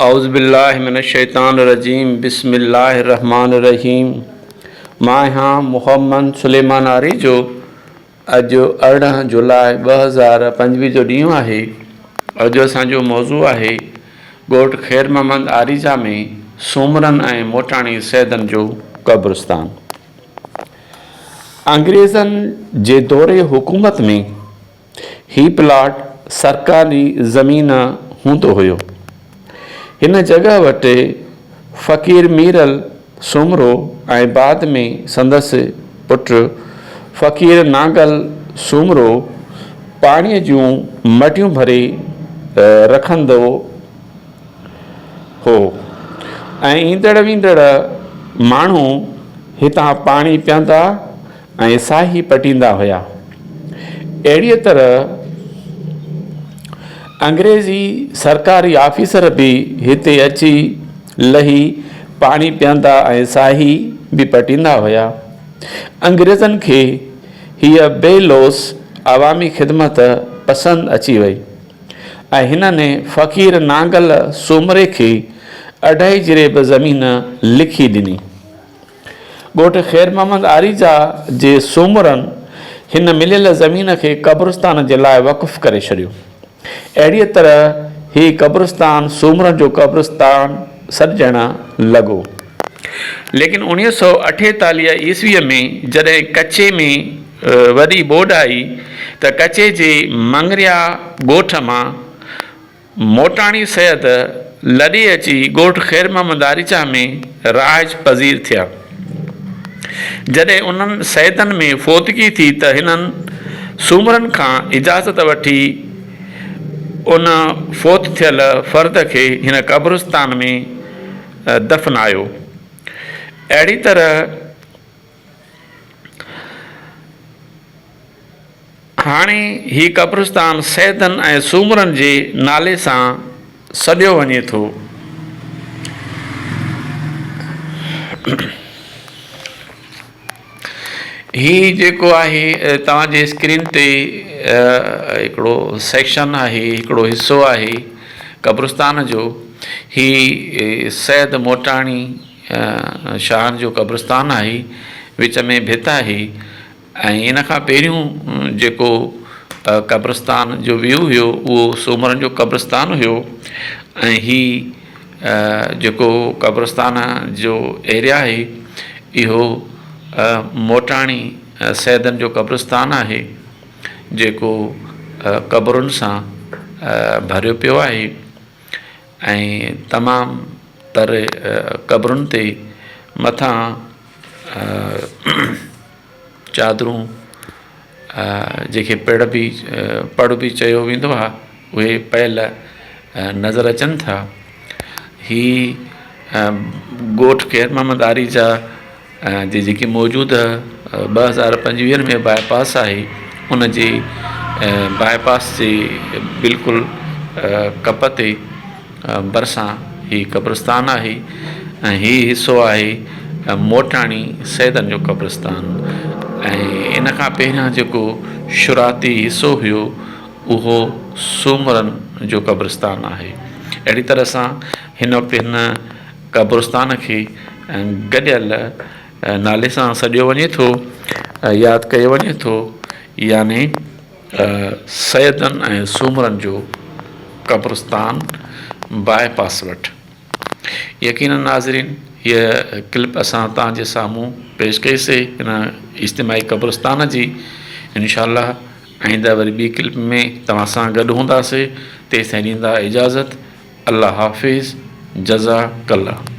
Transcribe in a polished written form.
اعوذ بالله من الشيطان الرجيم بسم الله الرحمٰن الرحيم مان آهيان محمد سليمان آريجو اڄ 18 جولاء 2025 جو ڏينهن آهي اڄ اسان جو موضوع آهي ڳوٺ خير محمد آريجا ۾ سومرن ۽ موٽاڻي سيدن جو قبرستان انگريزن جي دور حڪومت ۾ هي پلاٽ سرڪاري زمين هوندو هيو. هن جڳهه وٽ فقير ميرل سومرو ۽ بعد ۾ سندس پٽ فقير نانگل سومرو پاڻيء جون مٽيون ڀري رکندو هو ۽ ايندڙ ويندڙ ماڻهو هتان پاڻي پيئندا ۽ ساهي پٽيندا هيا. اهڙيء طرح انگريزي سرڪاري آفيسر به هتي اچي لهي پاڻي پيئندا ۽ ساهي به پٽيندا هيا. انگريزن کي هيء بي لوث عوامي خدمت پسند اچي وئي ۽ هنن فقير نانگل سومري کي اڍائي جريب زمين لکي ڏني. ڳوٺ خير محمد آريجا جي سومرن هن مليل زمين کي قبرستان جي لاء وقف ڪري ڇڏيو. اهڙيء طرح هي قبرستان سومرن جو قبرستان سڏجڻ لڳو. ليڪن 1948 عيسويء ۾ جڏهن ڪچي ۾ وڏي ٻوڏ آئي ته ڪچي جي مڱريا ڳوٺ مان موٽاڻي سيد لڏي اچي ڳوٺ خير محمد آريچا ۾ رهائش پذير ٿيا. جڏهن انهن سيدن ۾ فوتگي ٿي ته هنن سومرن کان اجازت وٺي ان فوت ٿيل فرد کي هن قبرستان ۾ دفنايو. اهڙي طرح. هاڻي هي قبرستان سيدن ۽ سومرن جي نالي سان سڏيو وڃي ٿو. هي جيڪو آهي توهان جي اسڪرين تي هڪڙو سيڪشن آهي هڪڙو حصو آهي قبرستان جو هي سيد موٽاڻي شاهن جو قبرستان آهي وچ ۾ ڀت آهي ۽ ان کان پهريون جيڪو قبرستان جو ويو هيو اهو سومرن جو قبرستان هيو ۽ هي جيڪو قبرستان جو ايريا آهي اهو موٽاڻي سيدن جو قبرستان آهي جيڪو قبرن سان ڀريو پيو آهي ۽ تمام تر قبرن تي مٿان چادرون جيڪي پڙ به پڙ به چيو ويندو آهي اهي پيل نظر اچن ٿا. هي ڳوٺ خير محمد آريجا جي جيڪي موجوده 2025 ۾ باء پاس آهي ان جي باء پاس جي بلڪل ڪپ تي ڀرسان هي قبرستان آهي ۽ هي حصو آهي موٽاڻي سيدن جو قبرستان ۽ ان کان پهريان جيڪو شروعاتي حصو هيو اهو سومرن جو قبرستان آهي اهڙي طرح سان هن وقت هن قبرستان کي گڏيل نالي سان سڏيو وڃي ٿو ياد ڪيو وڃي ٿو يعني سيدن ۽ سومرن جو قبرستان باء پاس وٽ. يقينن ناظرين هيء ڪلپ اسان توهان جي سامهون پيش ڪئي سي هن اجتماعي قبرستان جي انشاء الله آئنده وري ٻي ڪلپ ۾ توهان سان گڏ هونداسي تيستائين ڏيندا اجازت الله حافظ جزاڪ الله.